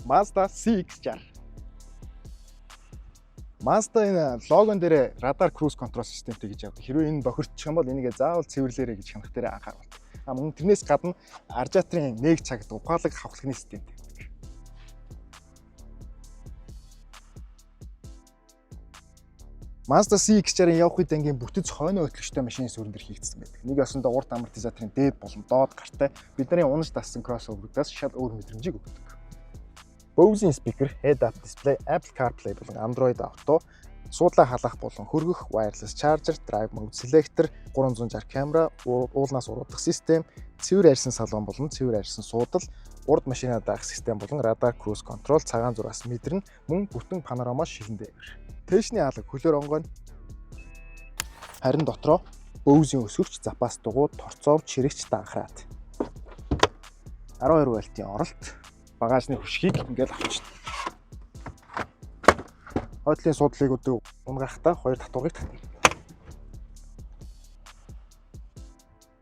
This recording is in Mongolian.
Mazda CX-60. Mazda энэ логон дээр радар cruise control системтэй гэж явдаг. Хэрвээ энэ бохирдчих юм бол энийгээ заавал цэвэрлээрэй гэж хянах дээр анхаарал. А мөн тэрнээс гадна радиаторын нэг цагт ухаалаг хавхлагны системтэй байдаг. Mazda CX-60-ын явах үед ангийн бүтэц хойно хөтлөгчтэй машины сүрэн дээр хийгдсэн байдаг. Нэг ёсондоо урт амортизаторын дээд болон доод гартай бидний унаж дассан crossover-уудаас шал өөр мэдрэмжийг өгдөг. Bose-ийн speaker, head-up display, Apple CarPlay болон Android Auto, суудлаа халаах болон хөргөх, wireless charger, drive mode selector, 360 камера, уулнаас уруудах систем, цэвэр арьсан салон болон цэвэр арьсан суудал, урд машинаа даах систем болон радар cruise control, цагаан зураас мэдэрнэ, мөн бүтэн панорама шилэн дээвэр. Тээшний алга хөлөөр онгойно. Харин дотроо Bose-ийн өсгөгч, запас дугуй, торцов, чирэгч данхраад. 12 вольтын оролт, багажны хөшгийг ингээл авчна. Хойдлын суудлыг өдөө унгаахтаа хоёр татварыг татна.